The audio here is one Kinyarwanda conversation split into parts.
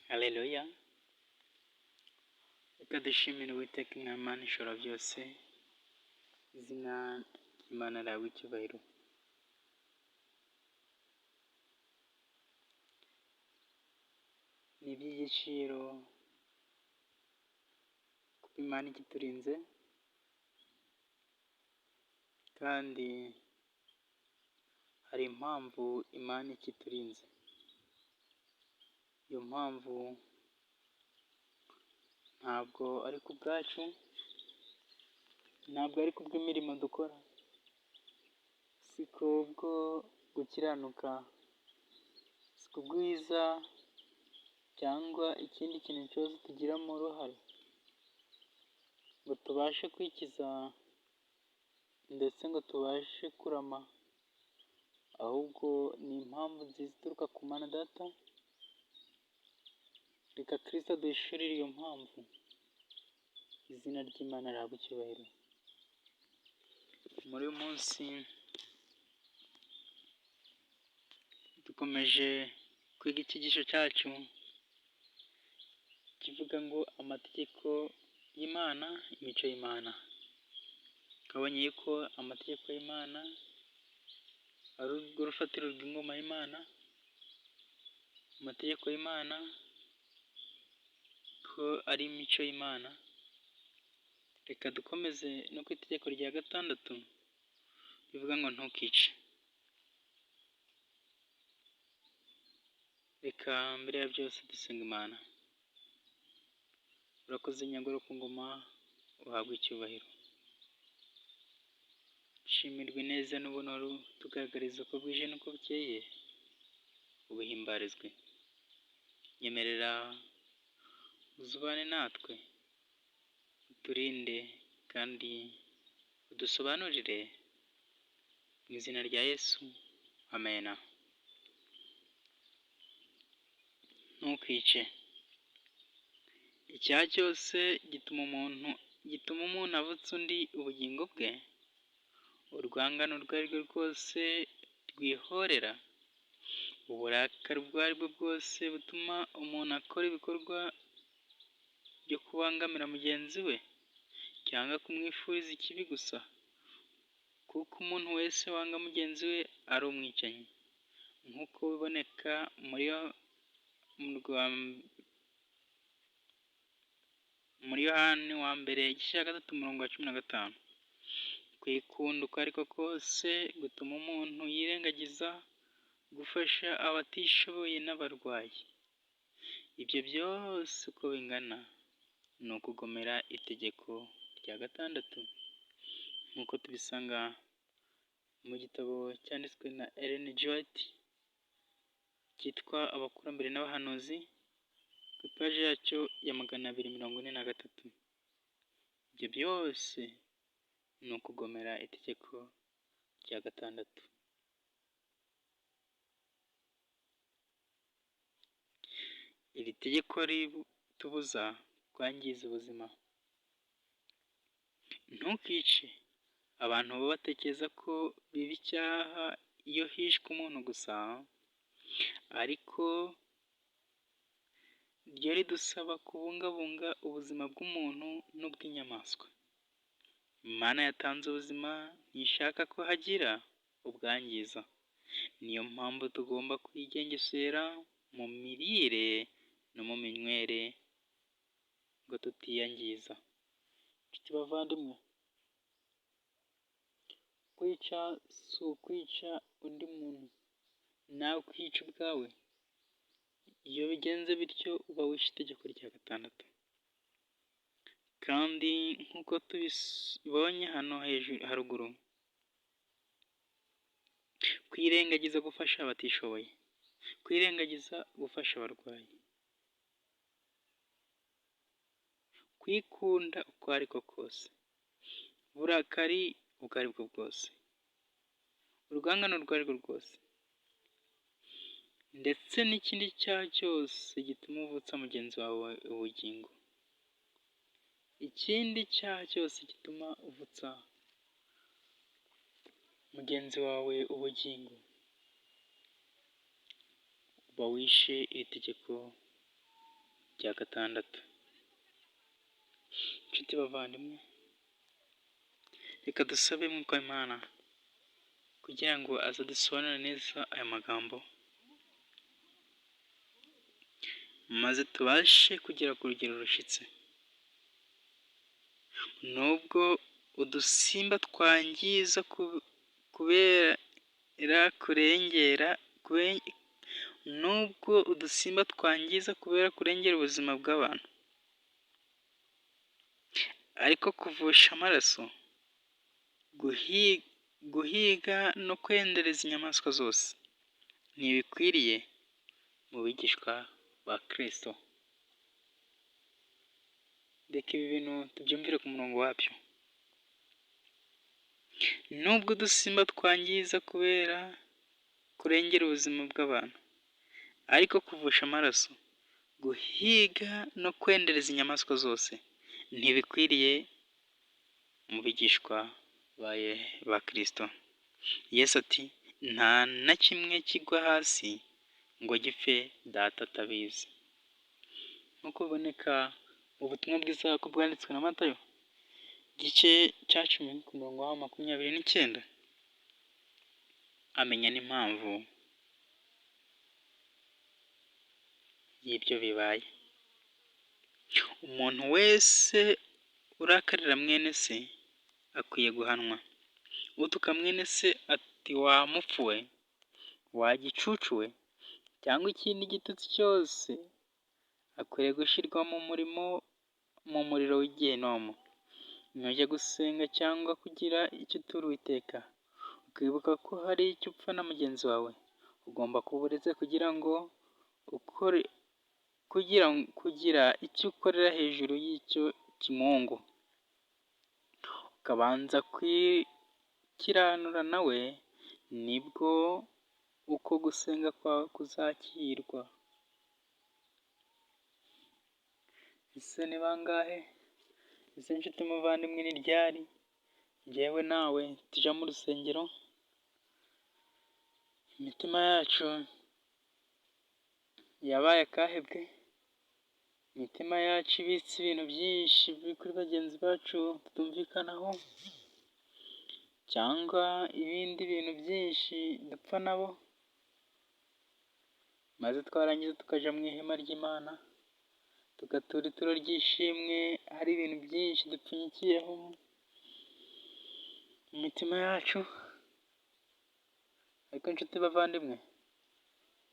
Haleluya! Reka dushimire Uwiteka Imana ishobora byose, izina ry'Imana rihabwe icyubahiro. Ni iby'igiciro kuba Imana ikiturinze kandi hari impamvu Imana ikiturinze. Iyo mpamvu ntabwo ari ku bwacu, ntabwo ari kubw'imirimo dukora, si kubwo gukiranuka, si kubwiza cyangwa ikindi kintu cyose tugiramo uruhare ngo tubashe kwikiza ndetse ngo tubashe kurama, ahubwo ni impamvu nziza ituruka ku Mana Data. Reka Kristo aduhishurire iyo mpamvu, izina ry'Imana rihabwe icyubahiro. Muri uyu munsi dukomeje kwiga icyigisho cyacu kivuga ngo amategeko y'Imana, imico y'Imana. Twabonye yuko amategeko y'Imana ari urwo rufatiro rw'ingoma y'Imana, amategeko y'Imana ko ari imico y'Imana. Reka dukomeze no ku itegeko rya gatandatu rivuga ngo ntukice. Reka mbere ya byose dusenga Imana. Urakoze Nyagoro ku ngoma, uhabwe icyubahiro. Shimirwa ineza n'ubuntu tugaragariza uko bwije n'uko bukeye, ubihimbarizwe. Nyemerera uzubane natwe, uturinde kandi udusobanurire, mu izina rya Yesu, amena. Ntukice. Icyaha cyose gituma umuntu avutsa undi ubugingo bwe, urwangano urwo ari rwo rwose rwihorera, uburakari ubwo ari bwo bwose butuma umuntu akora ibikorwa byo kubangamira mugenzi we cyangwa kumwifuriza ikibi gusa, kuko umuntu wese wanga mugenzi we ari umwicanyi, nk'uko biboneka muri Yohani wa mbere igice cya 3 umurongo wa 15. Kwikunda uko ariko kose gutuma umuntu yirengagiza gufasha abatishoboye n'abarwayi. Ibyo byose uko bingana ni ukugomera itegeko rya gatandatu, nk'uko tubisanga mu gitabo cyanditswe na Ellen G. White cyitwa Abakurambere n'Abahanuzi, ku ipaji yacyo ya 243. Ibyo byose ni ukugomera itegeko rya gatandatu. Iri tegeko ritubuza kwangiza ubuzima. Ntukice. Abantu baba batekereza ko biba icyaha iyo hishwe umuntu gusa, ariko ryo ridusaba kubungabunga ubuzima bw'umuntu n'ubw'inyamaswa. Imana yatanze ubuzima ntishaka ko hagira ubwangiza. Niyo mpamvu tugomba kwigengesera mu mirire no mu minywere ngo tutiyangiza. Nshuti bavandimwe, kwica si ukwica undi muntu, nawe ukica ubwawe. Iyo bigenze bityo uba wishe itegeko rya gatandatu. Kandi nk'uko tubibonye hano hejuru haruguru, kwirengagiza gufasha abatishoboye, kwirengagiza gufasha abarwayi, kwikunda uko ariko kose, uburakari ubwo aribwo bwose, urwangano urwo arirwo rwose, ndetse n'ikindi cyaha cyose gituma uvutsa mugenzi wawe ubugingo. Ikindi cyaha cyose gituma uvutsa mugenzi wawe ubugingo, uba wishe iri tegeko rya 6. Inshuti bavandimwe, reka dusabe Mwuka w'Imana kugira ngo aze adusobanurire neza aya magambo, maze tubashe kugera ku rugero rushyitse. Nubwo udusimba twangiza kubera kurengera, nubwo udusimba twangiza kubera kurengera ubuzima bw'abantu, ariko kuvusha amaraso, guhiga no kwendereza inyamaswa zose ntibikwiriye mu bigishwa ba Kristo. Reka ibi bintu tubyumvire ku murongo wabyo. Nubwo udusimba twangiza kubera kurengera ubuzima bw'abantu, ariko kuvusha amaraso, guhiga no kwendereza inyamaswa zose ntibikwiriye mu bigishwa ba Kristo. Yesu ati nta na kimwe kigwa hasi ngo gipfe Data atabizi. Nk'uko biboneka mu butumwa bwiza uko bwanditswe na Matayo, igice cya 10 ku murongo wa 29. Amenya n'impamvu y'ibyo bibaye. Umuntu wese urakarira mwene se akwiye guhanwa. Utuka mwene se ati wa mupfu we, wa gicucu we, cyangwa ikindi gitutsi cyose, akwiriye gushyirwa mu murimo mu muriro w'igihenomu. Nujya gusenga cyangwa kugira icyo utura Uwiteka, ukibuka ko hari icyo upfa na mugenzi wawe, ugomba kuba uretse kugira ngo ukore kugira icyo ukorera hejuru y'icyo kimungu, ukabanza kwikiranura nawe, nibwo uko gusenga kwawe kuzakirwa. Ese ni bangahe? Ese nshuti muvandimwe ni ryari njyewe nawe tujya mu rusengero, imitima yacu yabaye akahebwe, imitima yacu ibitse ibintu byinshi biri kuri bagenzi bacu tutumvikanaho, cyangwa ibindi bintu byinshi dupfa nabo, maze twarangiza tukajya mu ihema ry'Imana, tugatura ituro ry'ishimwe, hari ibintu byinshi dupfunyikiyeho mu mitima yacu. Ariko inshuti bavandimwe,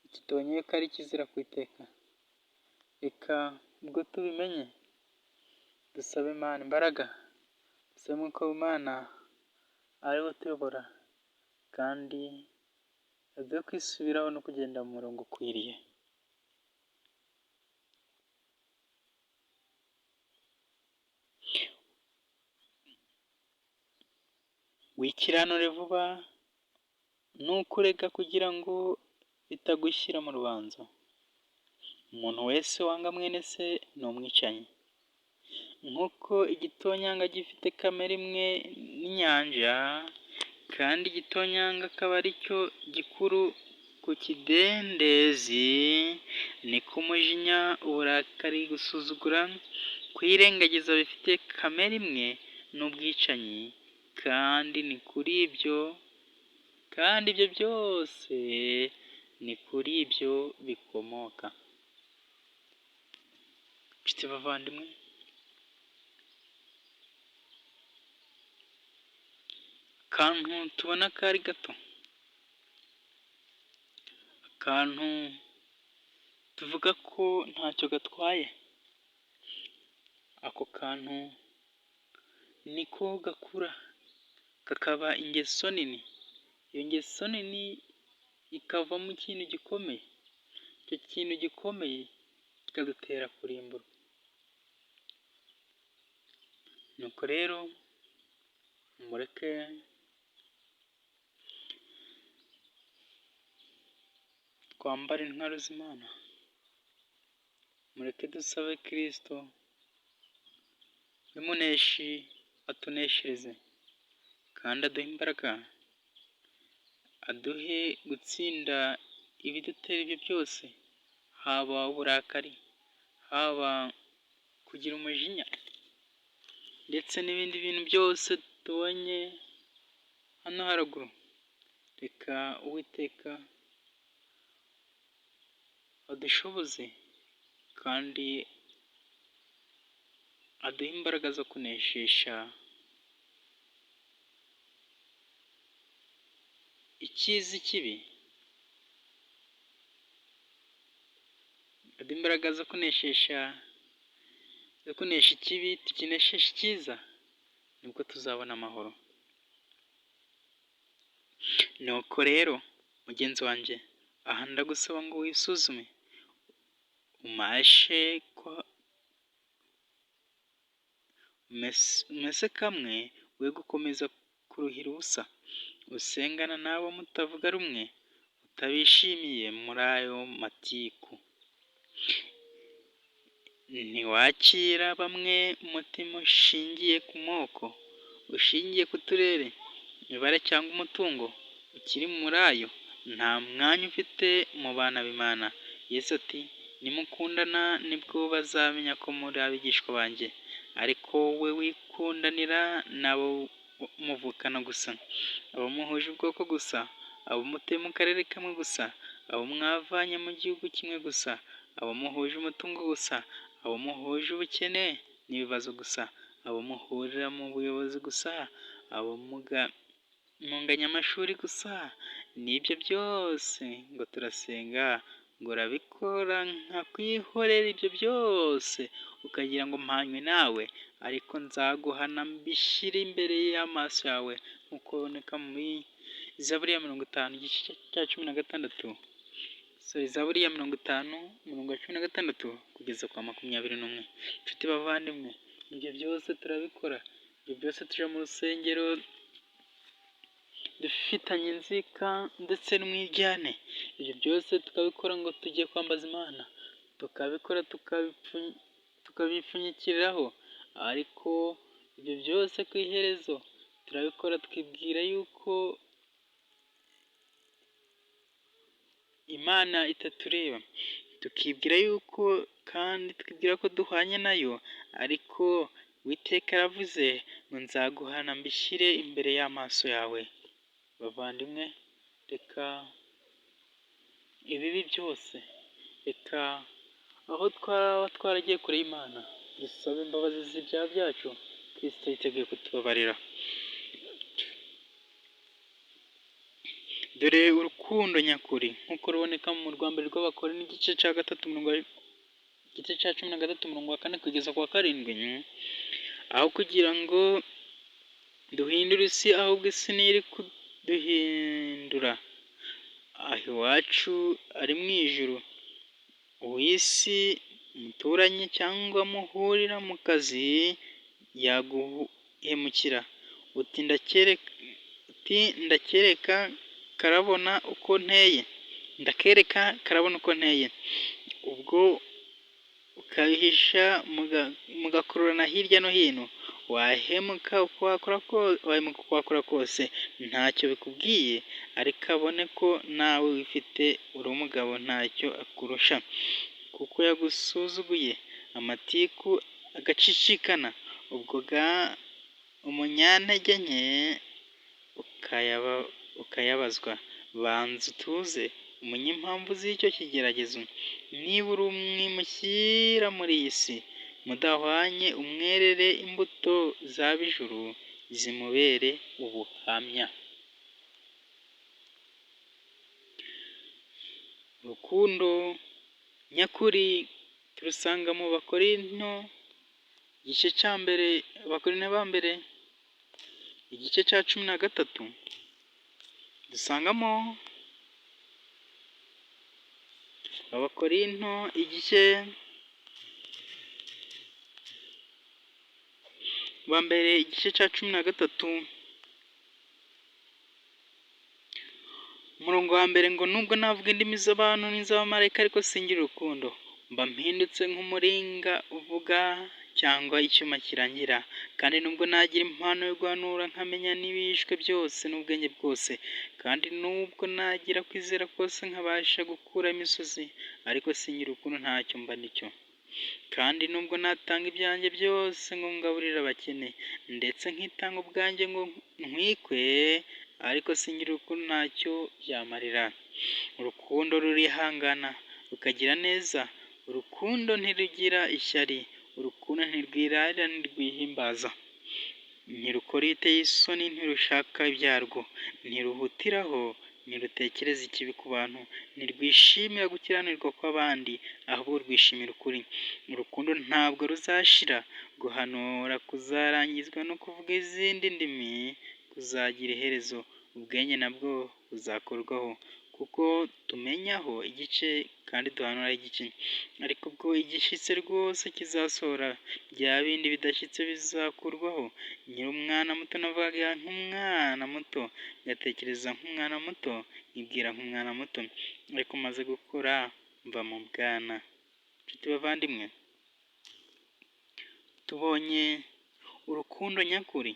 iki tubonye ko ari ikizira ku iteka, reka ubwo tubimenye dusabe Imana imbaraga, dusabe Umwuka w'Imana ari we utuyobora, kandi aduhe kwisubiraho no kugenda mu murongo ukwiriye. Wikiranure vuba n'ukurega kugira ngo bitagushyira mu rubanza. Umuntu wese wanga mwene se ni umwicanyi. Nk'uko igitonyanga gifite kamere imwe n'inyanja, kandi igitonyanga akaba ari cyo gikuru ku kidendezi, niko umujinya, uburakari, gusuzugura, kwirengagiza bifite kamere imwe n'ubwicanyi, kandi ni kuri ibyo, kandi ibyo byose ni kuri ibyo bikomoka. Inshuti bavandimwe, akantu tubona kari gato, akantu tuvuga ko ntacyo gatwaye, ako kantu niko gakura kakaba ingeso nini, iyo ngeso nini ikavamo ikintu gikomeye, icyo kintu gikomeye kikadutera kurimburwa. Nuko rero mureke twambare intwaro z'Imana, mureke dusabe Kristo w'umuneshi atuneshereze, kandi aduhe imbaraga, aduhe gutsinda ibidutera ibyo byose, haba uburakari, haba kugira umujinya, ndetse n'ibindi bintu byose tubonye hano haruguru. Reka Uwiteka adushoboze kandi aduhe imbaraga zo kuneshesha icyiza ikibi, aduhe imbaraga zo kuneshesha, zo kunesha ikibi tukinesheshe icyiza, nibwo tuzabona amahoro. Nuko rero mugenzi wanjye, aha ndagusaba ngo wisuzume, umashe umese kamwe, we gukomeza kuruhira ubusa, usengana n'abo mutavuga rumwe, utabishimiye muri ayo matiku. Ntiwakira bamwe umutima ushingiye ku moko, ushingiye ku turere, imibare cyangwa umutungo, ukiri muri ayo nta mwanya ufite mu bana b'Imana. Yesu ati nimukundana nibwo bazamenya ko muri abigishwa banjye, ariko we wikundanira n'abo muvukana gusa, abo muhuje ubwoko gusa, abo mutuye mu karere kamwe gusa, abo mwavanye mu gihugu kimwe gusa, abo muhuje umutungo gusa, abo muhuje ubukene n'ibibazo gusa, abo muhurira mu buyobozi gusa, abo munganya amashuri gusa, n'ibyo byose ngo turasenga, ngo urabikora nkakwihorera ibyo byose, ukagira ngo mpanywe nawe, ariko nzaguhana mbishyire imbere y'amaso yawe, nk'uko biboneka muri Zaburi ya 50 igice cya 16, sorry, Zaburi ya 50 umurongo wa 16 kugeza kwa 21. Nshuti bavandimwe, ibyo byose turabikora, ibyo byose tuja mu rusengero dufitanye inzika ndetse n'umwiryane, ibyo byose tukabikora ngo tujye kwambaza Imana, tukabikora tukabipfunyikiraho, ariko ibyo byose ku iherezo turabikora twibwira yuko Imana itatureba, tukibwira yuko kandi twibwira ko duhwanye nayo, ariko Uwiteka aravuze ngo nzaguhana mbishyire imbere y'amaso yawe. Bavandimwe, reka ibibi byose, reka aho twaba twaragiye kure y'Imana, dusabe imbabazi z'ibyaha byacu, Kristo yiteguye kutubabarira. Dore urukundo nyakuri nk'uko ruboneka mu rwambere rw'Abakorinto igice cya 3 umurongo, igice cya 13 umurongo wa 4 kugeza ku wa 7, aho kugira ngo duhindure isi, ahubwo isi niyo iri kuduhindura. Aho iwacu ari mu ijuru, uw'isi muturanye cyangwa muhurira mu kazi yaguhemukira, uti ndakereka karabona uko nteye, ndakereka karabona uko nteye, ubwo ukabihisha mugakururana hirya no hino, wahemuka uko wakora kose ntacyo bikubwiye, ariko abone ko nawe wifite uri umugabo ntacyo akurusha, kuko yagusuzuguye, amatiku agacicikana, ubwo ga umunyantege nke ukayabazwa. Banza utuze umenye impamvu z'icyo kigeragezo, niba uri umwimukira muri iyi si, mudahwanye umwerere imbuto z'ab'ijuru zimubere ubuhamya. Urukundo nyakuri turusanga mu Bakorinto igice cya mbere, Abakorinto ba mbere igice cya 13, dusangamo Abakorinto igice ba mbere igice cya 13, umurongo wa mbere ngo nubwo navuga indimi z'abantu n'iz'abamarayika ariko singira urukundo, mba mpindutse nk'umuringa uvuga cyangwa icyuma kirangira, kandi nubwo nagira impano yo guhanura nkamenya n'ibihishwe byose n'ubwenge bwose, kandi nubwo nagira kwizera kose nkabasha gukura imisozi, ariko singira urukundo ntacyo mba ndicyo. Kandi nubwo natanga ibyanjye byose ngo ngaburire abakene, ndetse nkitanga ubwanjye ngo ntwikwe, ariko singira urukundo ntacyo byamarira. Urukundo rurihangana, rukagira neza, urukundo ntirugira ishyari, urukundo ntirwirarira, ntirwihimbaza. Ntirukora ibiteye isoni, ntirushaka ibyarwo, ntiruhutiraho, ntirutekereza ikibi ku bantu, ntirwishimira gukiranirwa kw'abandi, ahubwo rwishimira ukuri. Urukundo ntabwo ruzashira, guhanura kuzarangizwa no kuvuga izindi ndimi kuzagira iherezo, ubwenge nabwo buzakorwaho, kuko tumenyaho igice kandi duhanuraho igice, ariko ubwo igishyitse rwose kizasohora, bya bindi bidashyitse bizakurwaho. Nkiri umwana muto navugaga nk'umwana muto, ngatekereza nk'umwana muto, nkibwira nk'umwana muto, ariko maze gukura mva mu bwana. Nshuti bavandimwe, tubonye urukundo nyakuri,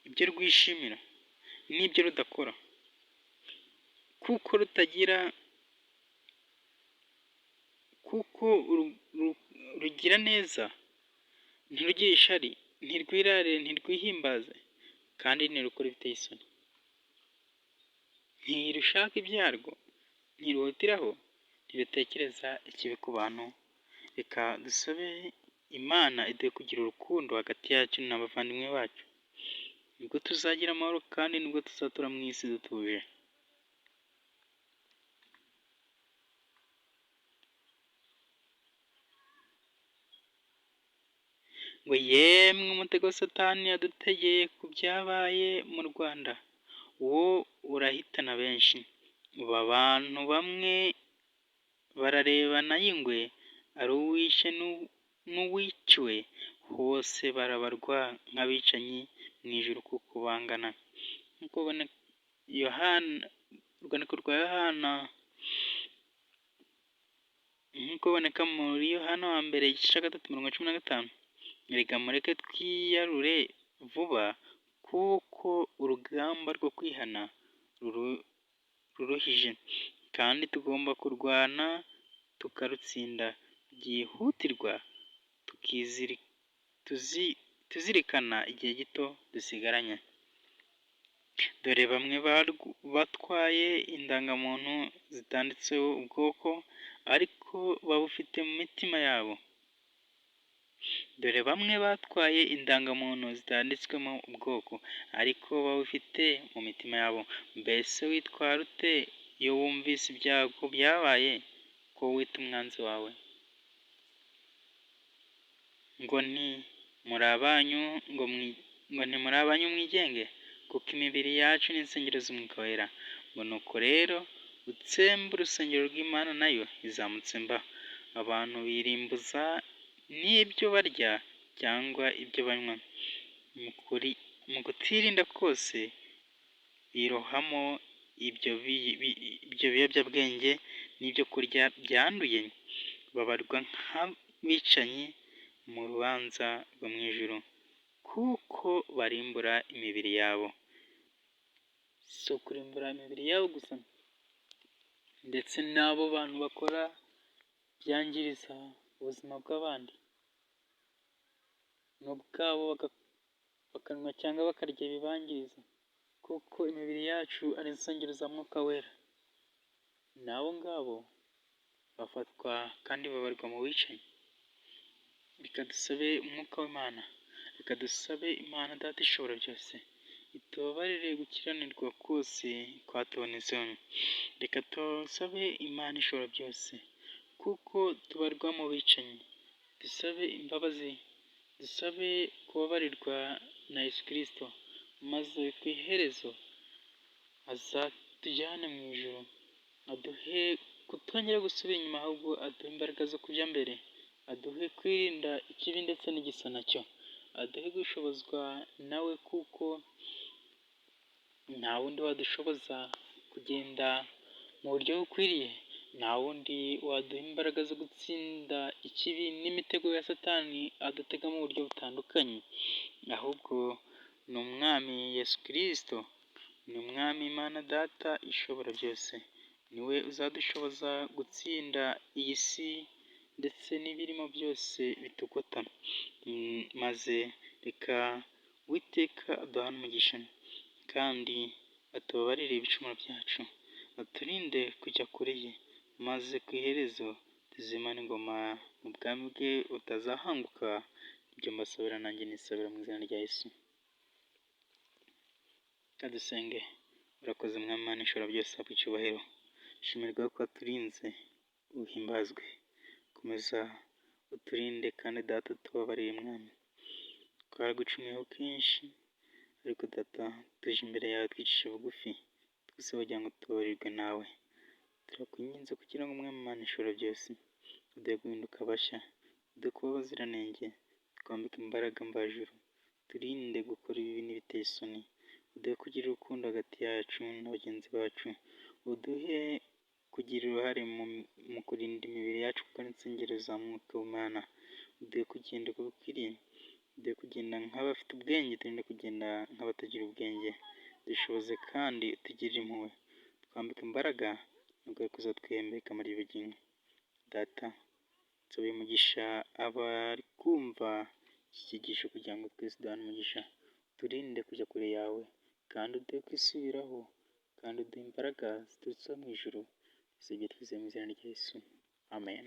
ibyo rwishimira n'ibyo rudakora, kuko rutagira, kuko rugira neza, ntirugire ishyari, ntirwirarire, ntirwihimbaze, kandi ntirukora ibiteye isoni. Ntirushaka ibyarwo, ntiruhutiraho, ntirutekereza ikibi ku bantu. Reka dusabe Imana iduhe kugira urukundo hagati yacu n'abavandimwe bacu, nibwo tuzagira amahoro kandi nibwo tuzatura mu isi dutuje. Ngo yemwe umutego Satani yadutegeye ku byabaye mu Rwanda, wo urahitana benshi. Ubu abantu bamwe bararebana ay'ingwe, ari uwishe n'uwiciwe, hose barabarwa nk'abicanyi mu ijuru kuko bangana. Nk'uko urwandiko rwa Yohana, nk'uko biboneka muri Yohana wa mbere igice cya 3 umurongo 15. Reka mureke twiyarure vuba, kuko urugamba rwo kwihana ruruhije, kandi tugomba kurwana tukarutsinda byihutirwa, tuzirikana igihe gito dusigaranye. Dore bamwe batwaye indangamuntu zitanditseho ubwoko, ariko babufite mu mitima yabo. Dore bamwe batwaye indangamuntu zitanditswemo ubwoko, ariko babufite mu mitima yabo. Mbese witwara ute iyo wumvise ibyago byabaye, ko wita umwanzi wawe? Ngo ntimuri abanyu, ngo ntimuri abanyu mwigenge, kuko imibiri yacu ni insengero z'Umwuka Wera. Ngo nuko rero utsemba urusengero rw'Imana nayo izamutsemba. Abantu birimbuza n'ibyo barya cyangwa ibyo banywa, mu kutirinda kose birohamo ibyo biyobyabwenge n'ibyo kurya byanduye, babarwa nk'abicanyi mu rubanza rwo mu ijuru, kuko barimbura imibiri yabo. Si ukurimbura imibiri yabo gusa, ndetse n'abo bantu bakora byangiriza ubuzima bw'abandi, n'ubwabo bakanywa cyangwa bakarya ibibangiriza, kuko imibiri yacu ari insengero za Mwuka Wera. N'abo ngabo bafatwa kandi babarwa mu bicanyi. Reka dusabe Umwuka w'Imana, reka dusabe Imana Data ishobora byose, itubabarire gukiranirwa kose kwatubonetseho. Reka tusabe Imana ishobora byose, kuko tubarwa mu bicanyi. Dusabe imbabazi, dusabe kubabarirwa na Yesu Kristo, maze ku iherezo azatujyane mu ijuru, aduhe kutongera gusubira inyuma, ahubwo aduhe imbaraga zo kujya mbere, aduhe kwirinda ikibi ndetse n'igisa nacyo, aduhe gushobozwa nawe, kuko nta wundi wadushoboza kugenda mu buryo bukwiriye, nta wundi waduha imbaraga zo gutsinda ikibi n'imitego ya Satani adutega mu buryo butandukanye, ahubwo ni Umwami Yesu Kristo, ni Umwami Imana Data ishobora byose. Niwe uzadushoboza gutsinda iyi si ndetse n'ibirimo byose bitugota, maze reka Uwiteka aduhane umugisha kandi atubabarire ibicumuro byacu, aturinde kujya kure ye, maze ku iherezo tuzimane ingoma mu bwami bwe butazahanguka. Ibyo mbasabira nanjye nisabira mu izina rya Yesu. Reka dusenge. Urakoze Mwami Mana ishobora byose, habwa icyubahiro. Shimirwa ko waturinze, uhimbazwe. Komeza uturinde kandi Data tubabarire Mwami. Twaragucumuyeho kenshi, ariko Data tuje imbere yawe twicisha bugufi, tugusaba kugira ngo tubabarirwe nawe. Turakwinginze kugira ngo Mwami Mana ishobora byose, uduhe guhinduka bashya, uduhe kuba abaziranenge, twambike imbaraga mvajuru, turinde gukora ibibi n'ibiteye isoni, uduhe kugira urukundo hagati yacu na bagenzi bacu, uduhe kugira uruhare mu kurinda imibiri yacu kuko ari insengero za Mwuka w'Imana, uduhe kugenda uko bikwiriye, uduhe kugenda nk'abafite ubwenge, turinde kugenda nk'abatagira ubwenge, dushoboze kandi utugirire impuhwe, twambike imbaraga nubwo kuzatwihembera ikamba ry'ubugingo. Data, nsabiye umugisha abari kumva iki cyigisho kugira ngo twese duhane umugisha, uturinde kujya kure yawe kandi uduhe kwisubiraho kandi uduhe imbaraga ziturutse mu ijuru, dusabye twizeye mu izina rya Yesu, amen.